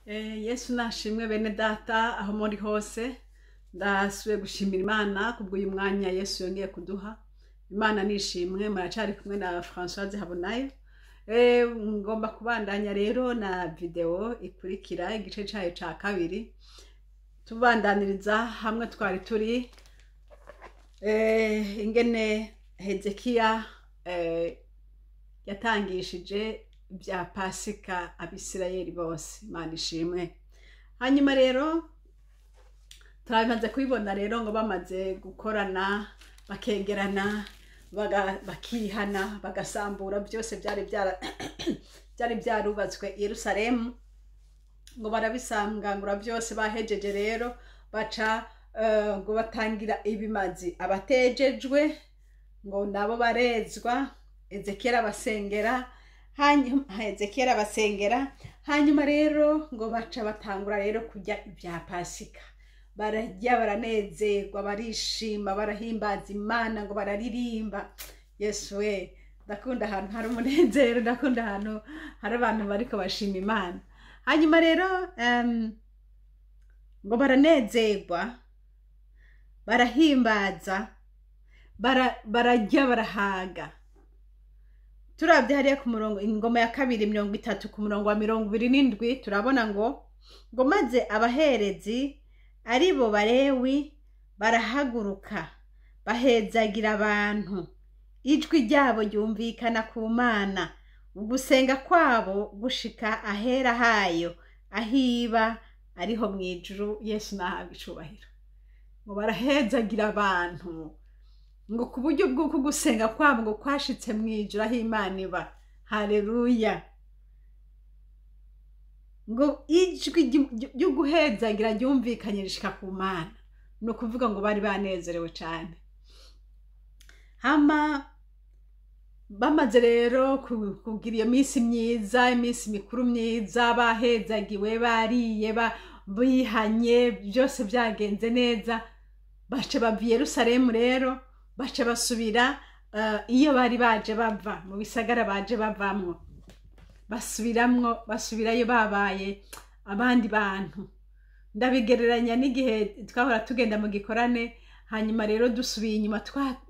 Yesu nashimwe bene data aho muri hose. Ndasubiye gushimira Imana kubw'uyu mwanya Yesu yongeye kuduha. Imana nishimwe. Muracari kumwe na Françoise Habonayo. Ngomba kubandanya rero na video ikurikira, igice cayo ca kabiri, tubandaniriza hamwe twari turi, ingene Hezekiya yatangishije bya Pasika Abisirayeli bose. Imana ishimwe. Hanyuma rero turamaze kubibona rero ngo bamaze gukorana, bakegerana, bakihana, bagasambura byose byari byarubatswe i Yerusalemu, ngo barabisangangura byose. Bahejeje rero baca ngo batangira ibimazi abatejejwe, ngo nabo barezwa. Ezekiyeli abasengera, hanyuma Ezekiyeli abasengera. Hanyuma rero ngo baca batangura rero kurya ibya Pasika. Bararya, baranezerwa, barishima, barahimbaza Imana, ngo bararirimba. Yesu we, ndakunda ahantu hari umunezero, ndakunda ahantu hari abantu bariko bashima Imana. Hanyuma rero ngo baranezerwa, barahimbaza, bararya, barahaga. Turabye hariya ku murongo, Ingoma ya Kabiri 30, ku murongo wa 27, turabona ngo maze abaherezi, aribo Barewi, barahaguruka, bahezagira abantu, ijwi ryabo ryumvikana ku Mana, ugusenga kwabo gushika ahera hayo ahiba, ariho mu ijuru. Yesu nahabwa icubahiro. Ngo barahezagira abantu, ngo ku buryo bw'uko gusenga kwabo ngo kwashitse mu ijuru aho Imana iba. Haleluya! Ngo ijwi ry'uguhezagira ryumvikanye rishika ku Mana. Ni ukuvuga ngo bari banezerewe cyane. Hama bamaze rero kugira iyo minsi myiza, iminsi mikuru myiza, bahezagiwe, bariye, bihanye, byose byagenze neza, baca bava i Yerusalemu rero, baca basubira iyo bari baje bava, mu bisagara baje bavamwo. Basubiramwo, basubirayo babaye abandi bantu. Ndabigereranya n'igihe twahora tugenda mu gikorane, hanyuma rero dusubiye inyuma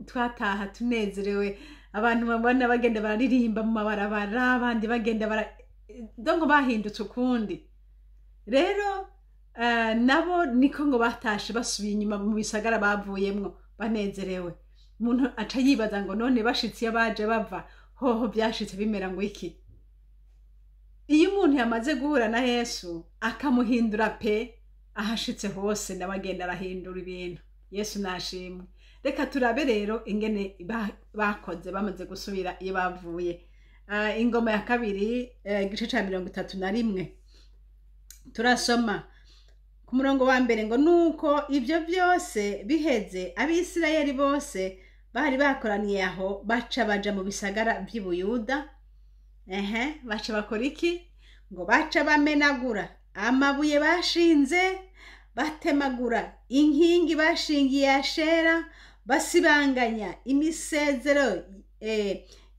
twataha tunezerewe. Abantu babona bagenda bararirimba mu mabarabara, abandi bagenda bara donc bahindutse ukundi. Rero nabo niko ngo batashe basubiye inyuma mu bisagara bavuyemwo banezerewe. Umuntu aca yibaza ngo none bashitse iyo baje bava hoho byashitse bimera ngo iki? Iyo umuntu yamaze guhura na Yesu akamuhindura pe, ahashitse hose nawe agenda arahindura ibintu. Yesu nashimwe. Reka turabe rero ingene bakoze bamaze gusubira iyo bavuye. Ingoma ya Kabiri, igice ca 31, turasoma ku murongo wa mbere ngo nuko ibyo byose biheze, Abisirayeli bose bari bakoraniye aho baca baja mu bisagara vy'i Buyuda. Ehe, baca bakora iki? Ngo baca bamenagura amabuye bashinze, batemagura inkingi bashingiye Ashera, basibanganya imisezero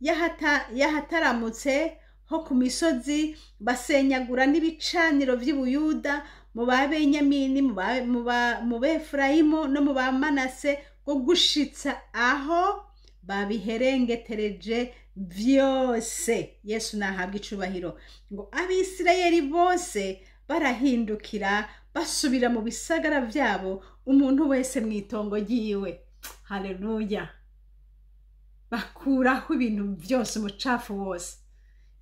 y'ahataramutse ho ku misozi, basenyagura n'ibicaniro vy'i Buyuda mu ba Benyamini, mu Befurayimu no mu ba Manase, ngo gushitsa aho babiherengetereje vyose. Yesu nahabwa icubahiro. Ngo Abisirayeli bose barahindukira, basubira mu bisagara vyabo, umuntu wese mw'itongo ryiwe. Haleluya! Bakuraho ibintu byose, umucafu wose.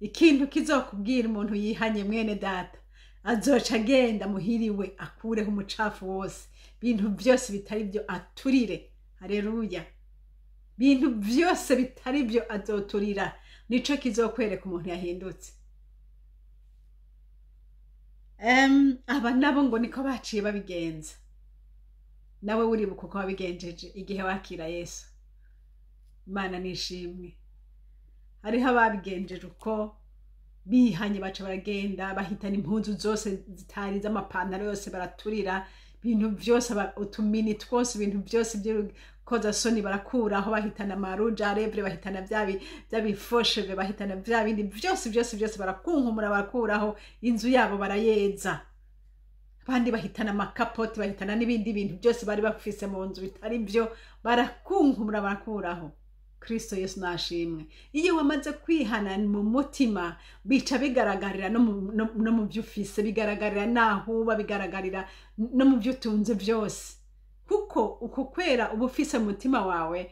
Ikintu kizokubwira umuntu yihanye, mwene data, azoca agenda muhiriwe akureho umucafu wose, ibintu byose bitari byo aturire. Haleluya! Ibintu byose bitari byo azoturira. Nico kizokwereka umuntu yahindutse. Aba nabo ngo niko baciye babigenza. Nawe uribuka uko wabigenjeje igihe wakira Yesu? Imana nishimwe. Hariho ababigenjeje uko bihanye, baca baragenda bahitana impuzu zose zitari z'amapantaro yose baraturira, ibintu byose, utumini twose, ibintu byose. by'urukozasoni barakuraho, bahitana ama rouge à lèvres, bahitana bya bifosheve, bahitana bya bindi byose byose byose, barakunkumura, barakuraho, inzu yabo barayeza. Abandi bahitana amakapoti, bahitana n'ibindi bintu byose bari bafise mu nzu bitari byo, barakunkumura, barakuraho. Kristo Yesu nashimwe. Iyo wamaze kwihana mu mutima, bica bigaragarira no mu byo ufise, bigaragarira n'aho uba, bigaragarira no mu byo utunze byose, kuko uko kwera uba ufise mu mutima wawe,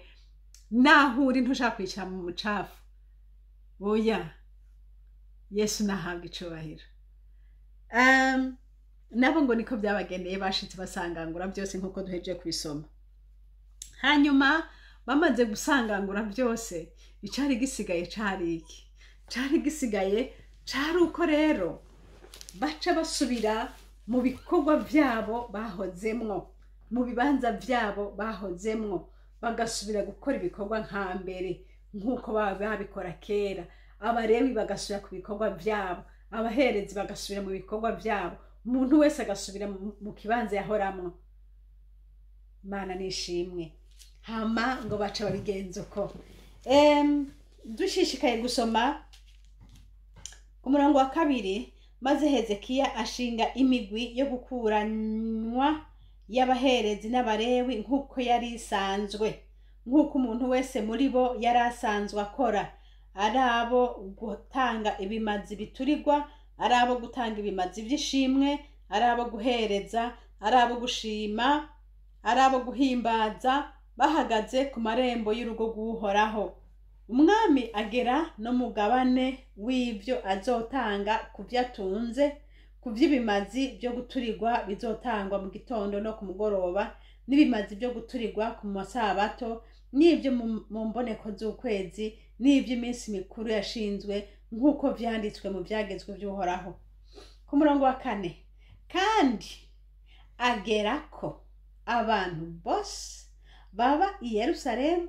naho uri ntushaka kwicara mu mucafu. Oya, Yesu nahabwa icubahiro. Nabo ngo niko byabagendeye, bashitse basangangura byose nk'uko duhejeje kubisoma. Hanyuma bamaze gusangangura byose, icari gisigaye cari iki? Cari gisigaye cari uko rero baca basubira mu bikorwa byabo bahozemwo, mu bibanza byabo bahozemwo, bagasubira gukora ibikorwa nka mbere, nk'uko babikora kera. Abarewi bagasubira ku bikorwa byabo, abaherezi bagasubira mu bikorwa byabo, umuntu wese agasubira mu kibanza yahoramwo. Imana nishimwe. Hama ngo baca babigenza uko. Dushishikaye gusoma ku murongo wa 2: "Maze Hezekiya ashinga imigwi yo gukuranywa y'abaherezi n'abarewi nk'uko yari isanzwe, nk'uko umuntu wese muri bo yari asanzwe akora, ari abo gutanga ibimazi biturirwa, ari abo gutanga ibimazi by'ishimwe, ari abo guhereza, ari abo gushima, ari abo guhimbaza, bahagaze ku marembo y'urugo rw'Uhoraho. Umwami agera no mugabane w'ibyo azotanga ku byo atunze, ku by'ibimazi byo guturirwa bizotangwa mu gitondo no ku mugoroba, n'ibimazi byo guturirwa ku masabato, n'ibyo mu mboneko z'ukwezi, n'iby'iminsi mikuru yashinzwe, nk'uko vyanditswe mu byagezwe by'Uhoraho." Ku murongo wa 4: "Kandi agera ko abantu bose baba i Yerusalemu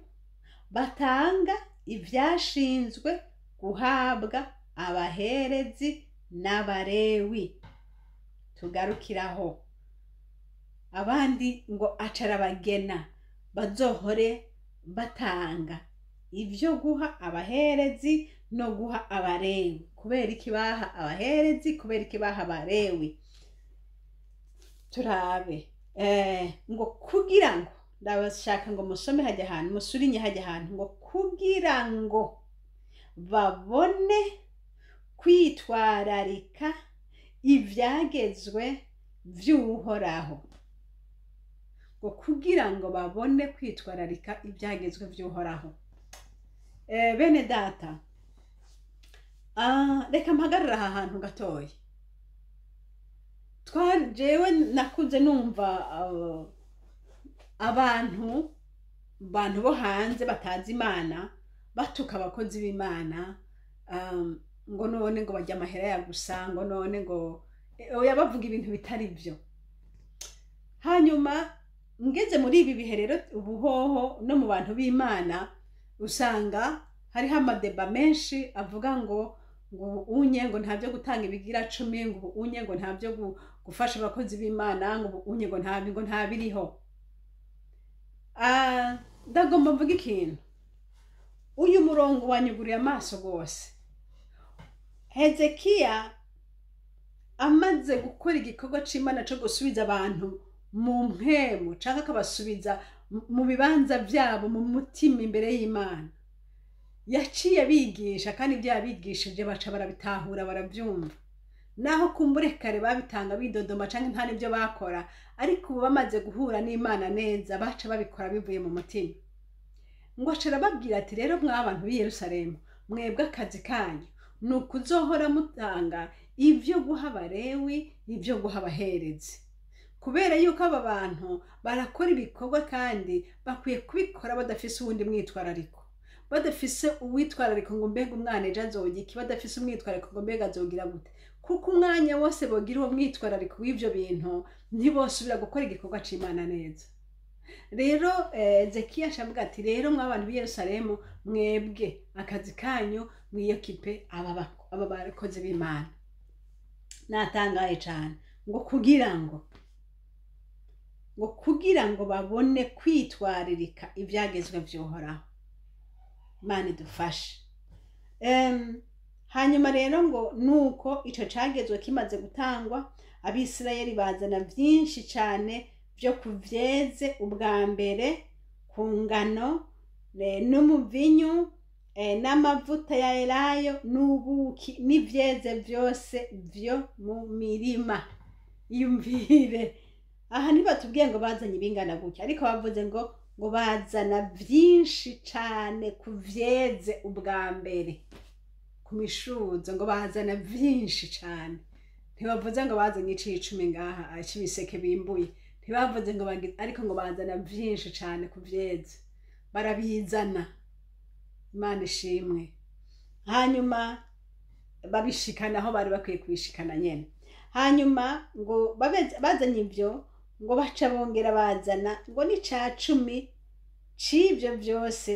batanga ivyashinzwe guhabwa abaherezi n'abarewi." Tugarukiraho. Abandi ngo acarabagena bazohore batanga ibyo guha abaherezi no guha abarewi. Kubera iki baha abaherezi? Kubera iki baha abarewi? Turabe. Ngo kugira ngo, ndabashaka ngo musome hajya ahantu, musurinye hajya ahantu, ngo kugira ngo babone kwitwararika ivyagezwe vy'Uhoraho. Ngo kugira ngo babone kwitwararika ibyagezwe vy'Uhoraho. Bene data, reka mpagarara aha hantu gatoya. Jewe nakuze numva abantu bantu bo hanze batazi Imana batuka abakozi b'Imana, ngo none ngo barya amahera ya gusa, ngo none ngo oya, bavuga ibintu bitari byo. Hanyuma ngeze muri ibi bihe rero, ubuhoho no mu bantu b'Imana usanga hariho ama débats menshi avuga ngo ubu unye ngo nta byo gutanga ibigira cumi, ngo ubu unye ngo nta byo gufasha abakozi b'Imana, ngo ubu unye ngo nta biriho. Ndagomba mvuga ikintu. Uyu murongo wanyuguriye amaso rwose. Hezekiya amaze gukora igikorwa c'Imana co gusubiza abantu mu mpemu, canke akabasubiza mu bibanza vyabo mu mutima imbere y'Imana, yaciye abigisha, kandi ibyo yabigishije baca barabitahura, baravyumva, naho kumbure kare babitanga bidodoma canke nta n'ibyo bakora. Ariko ubu bamaze guhura n'Imana neza, baca babikora bivuye mu mutima. Ngo aca arababwira ati: "Rero mwa bantu b'i Yerusalemu, mwebwe akazi kanyu ni ukuzohora mutanga ibyo guha abarewi, ibyo guha abaherezi, kubera yuko aba bantu barakora ibikorwa kandi bakwiye kubikora badafise uwundi mwitwarariko, badafise uwitwarariko ngo mbega umwana ejo azogira iki, badafise umwitwarariko ngo mbega azogira gute, kuko umwanya wose bogira uwo mwitwarariko w'ivyo bintu ntibosubira gukora igikorwa c'Imana neza." Rero Ezekiya acavuga ati: "Rero mwa bantu b'i Yerusalemu, mwebwe akazi kanyu mwiyokipe aba bakozi b'Imana." Natangaye cane. Ngo kugira ngo ngo kugira ngo babone kwitwaririka ibyagezwe by'Uhoraho. Imana idufashe. Hanyuma rero ngo nuko ico cagezwe kimaze gutangwa, Abisirayeli bazana byinshi cyane byo kuvyeze ubwa mbere, ku ngano n'umuvinyu n'amavuta ya elayo n'ubuki n'ivyeze byose byo mu mirima. Iyumvire, aha ntibatubwiye ngo bazanye ibingana gutya, ariko bavuze ngo bazana byinshi cyane ku vyeze ubwa mbere, ku mishuzo, ngo bazana byinshi cyane. Ntibavuze ngo bazanye icicumi ngaha c'ibiseke bimbuye, ntibavuze ngo ariko ngo bazana byinshi cyane ku vyeze, barabizana. Imana ishimwe. Hanyuma babishikana aho bari bakwiye kubishikana nyene. Hanyuma ngo bazanye ibyo, ngo baca bongera bazana ngo n'ica 10 c'ibyo byose,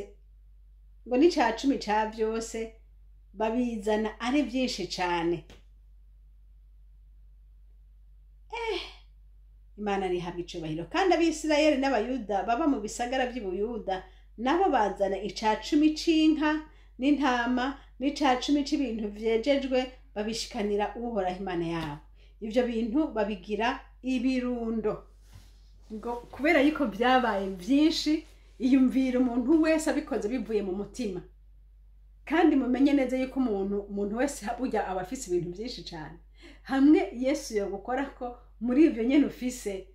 ngo n'ica 10 ca byose babizana ari byinshi cyane. Imana rihabwa icubahiro. Kandi Abisirayeli n'Abayuda baba mu bisagara by'Ubuyuda nabo bazana ica 10 c'inka n'intama n'ica 10 c'ibintu vyejejwe, babishikanira Uhoraho Imana yabo. Ivyo bintu babigira ibirundo, ngo kubera yuko byabaye byinshi. Iyumvira umuntu wese abikoze bivuye mu mutima. Kandi mumenye neza yuko umuntu wese burya aba afise ibintu byinshi cyane. Hamwe Yesu yogukora ko muri ivyo nyene ufise,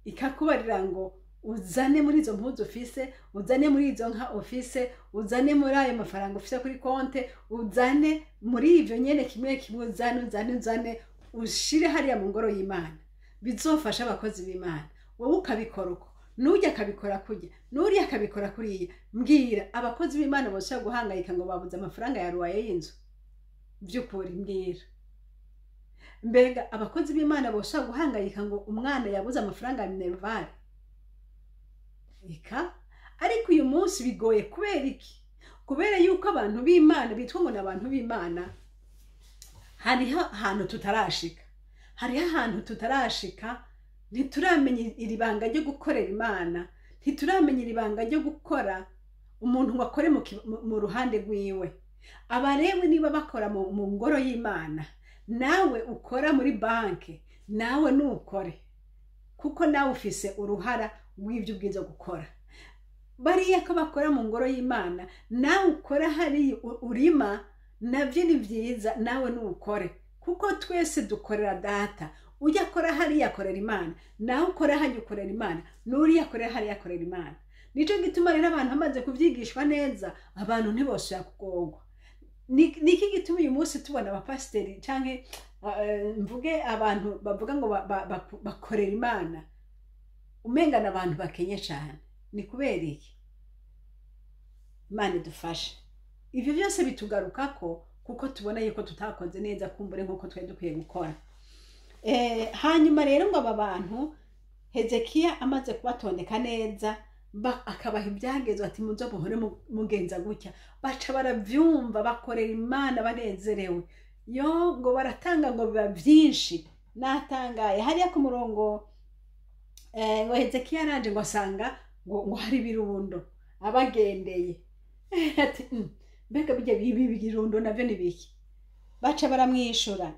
ikakubarira ngo uzane muri izo mpuzu ufise, uzane muri izo nka ufise, uzane muri ayo mafaranga ufise kuri konte, uzane muri ivyo nyene kimwe kimwe, uzane uzane uzane ushire hariya mu ngoro y'Imana, bizofasha abakozi b'Imana. Wowe ukabikora uko, n'urya akabikora kurya, n'uriya akabikora kuriya. Mbwira, abakozi b'Imana bose guhangayika ngo babuze amafaranga ya ruwaye y'inzu? By'ukuri mbwira, mbega abakozi b'Imana bose guhangayika ngo umwana yabuze amafaranga ya minerval? Eka. Ariko uyu munsi bigoye kubera iki? Kubera yuko abantu b'Imana bitwa ngo ni abantu b'Imana, hariho ahantu tutarashika, hariho ahantu tutarashika. Ntituramenya iri banga ryo gukorera Imana, ntituramenya iri banga ryo gukora umuntu ngo akore mu ruhande rwiwe. Abarewe niba bakora mu ngoro y'Imana, nawe ukora muri banki, nawe nukore, kuko nawe ufise uruhara rw'ibyo ubwiza gukora. Bariya ko bakora mu ngoro y'Imana, nawe ukora hari urima, nabyo ni byiza, nawe nukore, kuko twese dukorera Data. Ujya akora hariya akorera Imana, nawe ukora hariya ukorera Imana, n'uriya akorera hariya akorera Imana. Nico gituma rero abantu bamaze kuvyigishwa neza, abantu ntibosubira kugorwa. Niki gituma uyu munsi tubona abapasiteri canke mvuge abantu bavuga ngo bakorera Imana, umengana abantu bakenye cane? Ni kubera iki? Imana idufashe. Ivyo byose bitugarukako kuko tubona yuko tutakoze neza kumbure nkuko twari dukwiye gukora. Hanyuma rero ngo aba bantu Hezekiya amaze kubatondeka neza, akabaha ibyagezwe ati muzo muhore mugenza gutya, baca baravyumva, bakorera Imana banezerewe. Yo ngo baratanga ngo biba byinshi. Natangaye hariya ku murongo ngo Hezekiya araje ngo asanga ngo hari ibirundo abagendeye. Ati mbega bijya ibi birundo navyo ni biki? Baca baramwishura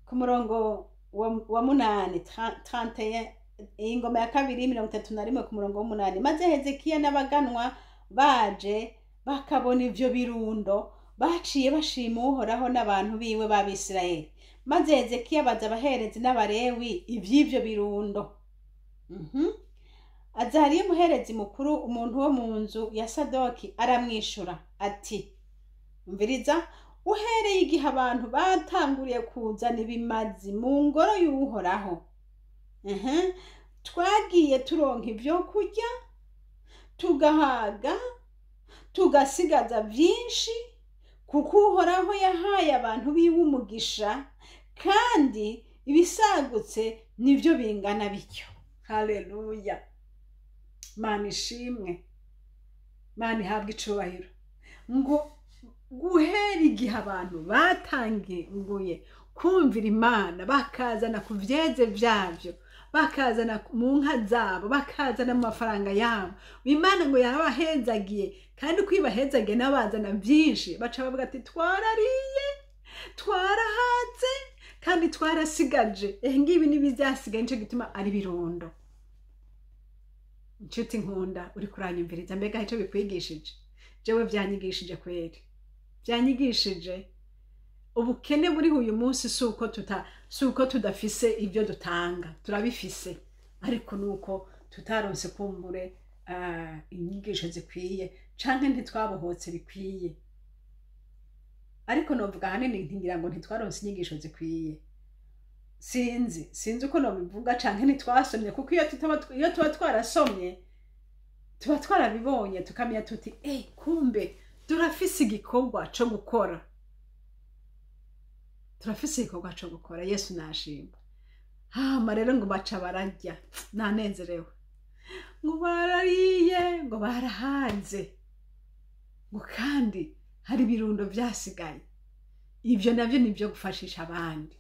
ku murongo wa 8, 31, ingoma ya kabiri 31 ku murongo w'8. Maze Hezekiya n'abaganwa baje bakabona ivyo birundo, baciye bashima Uhoraho n'abantu biwe b'Abisirayeli. Maze Hezekiya baza abaherezi n'Abarewi ivy'ivyo birundo. Azariya umuherezi mukuru, umuntu wo mu nzu ya Sadoki, aramwishura ati umviriza, uhereye igihe abantu batanguriye kuzana ibimazi mu ngoro y'Uhoraho, twagiye turonka ibyo kurya, tugahaga, tugasigaza byinshi, kuko Uhoraho yahaye abantu biwe umugisha, kandi ibisagutse nibyo bingana bityo. Haleluya. Mana ishimwe, Mana ihabwe icubahiro. Ngo guhera igihe abantu batangiye kumvira Imana, bakazana ku vyeze vyavyo, Bakazana mu nka zabo, bakazana mu mafaranga yabo. Imana ngo yarabahezagiye, kandi uko ibahezagiye nabo bazana byinshi. Baca bavuga ati: "Twarariye, twarahaze, kandi twarasigaje. Ehe, ngibi nibi byasigaye, nico gituma ari birundo." Inshuti nkunda uri kuranyumviriza, mbega icyo bikwigishije? Jewe byanyigishije kweri, byanyigishije ubukene buriho uyu munsi. Si uko tudafise ibyo dutanga, turabifise, ariko ni uko tutaronse kumbure inyigisho zikwiye, canke ntitwabohotse bikwiye. Ariko novuga ahanini ngira ngo ntitwaronse inyigisho zikwiye. Sinzi uko nobivuga, canke ntitwasomye, kuko iyo tuba twarasomye tuba twarabibonye, tukamenya tuti: "Eh, kumbe turafise igikorwa co gukora, turafise igikorwa co gukora." Yesu nashimwe. Hama rero ngo baca bararya, nanezerewe, ngo barariye, ngo barahaze, ngo kandi hari ibirundo vyasigaye. Ibyo navyo ni ibyo gufashisha abandi.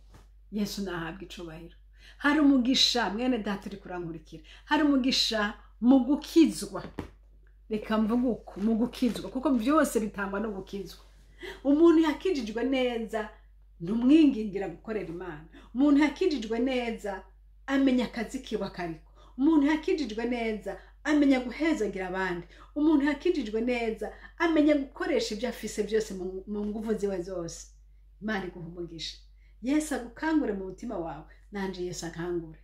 Yesu nahabwa icubahiro. Hari umugisha, mwene data uri kurankurikira, hari umugisha mu gukizwa. Reka mvuge uko: mu gukizwa, kuko byose bitangwa no gukizwa. Umuntu yakijijwe neza ntumwingingira gukorera Imana. Umuntu yakijijwe neza amenya akazi kiwe akariko. Umuntu yakijijwe neza amenya guhezagira abandi. Umuntu yakijijwe neza amenya gukoresha ibyo afise byose mu nguvu ziwe zose. Imana iguha umugisha. Yesu agukangure mu mutima wawe, nanje Yesu ankangure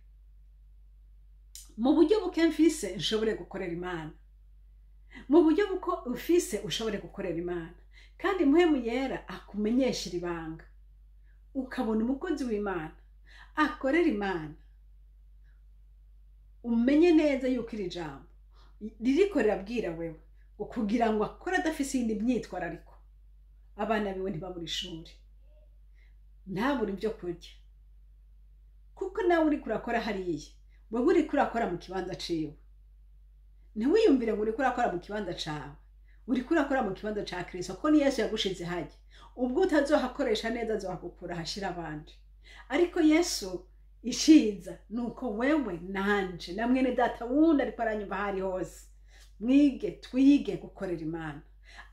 mu buryo buke mfise nshobore gukorera Imana, mu buryo buko ufise ushobore gukorera Imana. Kandi Mpwemu Yera akumenyesha ibanga, ukabona umukozi w'Imana akorera Imana, umenye neza yuko iri jambo ririko rirabwira wewe ngo kugira ngo akore adafise iyindi myitwarariko, abana biwe ntibabure ishuri, ntabure ibyo kurya, kuko nawe uriko urakora hariya, wewe uriko urakora mu kibanza ciwe. Ntiwiyumvire ngo uriko urakora mu kibanza cawe, uriko urakora mu kibanza ca Kristo, kuko ni Yesu yagushize hajya. Ubwo utazohakoresha neza, azohagukura hashira abandi. Ariko Yesu ishiza nuko wewe nanje na mwene data wundi ariko aranyumva aho ari hose, mwige, twige gukorera Imana.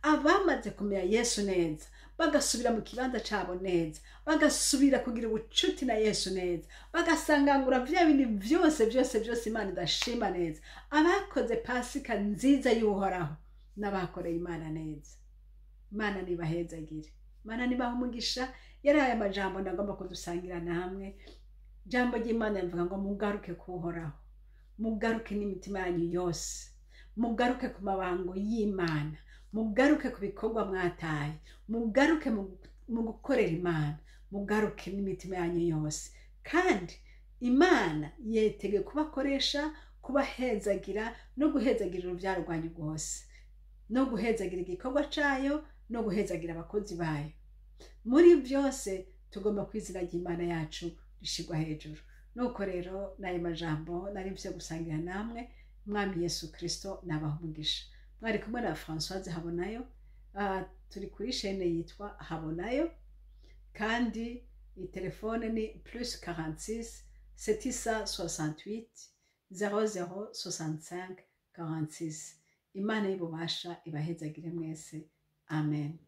Abamaze kumenya Yesu neza, bagasubira mu kibanza cabo neza, bagasubira kugira ubucuti na Yesu neza, bagasangangura vya bindi vyose byose byose Imana idashima neza, abakoze Pasika nziza y'Uhoraho n'abakoreye Imana neza, Imana nibahezagire, Imana nibaha umugisha. Yari aya majambo ndagomba kudusangira namwe. Jambo ry'Imana rivuga ngo mugaruke kuhoraho, mugaruke n'imitima yanyu yose, mugaruke ku mabango y'Imana, mugaruke ku bikorwa mwataye, mugaruke mu gukorera Imana, mugaruke n'imitima yanyu yose. Kandi Imana yetegeye kubakoresha, kubahezagira no guhezagira urubyaro rwanyu rwose, no guhezagira igikorwa cayo, no guhezagira abakozi bayo. Muri byose tugomba kwizina ry'Imana yacu rishigwa hejuru. Nuko rero n'ayo majambo nari mfise gusangira namwe. Mwami Yesu Kristo nabaha umugisha. Mwari kumwe na Françoise Habonayo. Turi kuri chaîne yitwa Habonayo, kandi telefone ni +46 768 00 65 46. Imana y'ububasha ibahezagire mwese. Amen.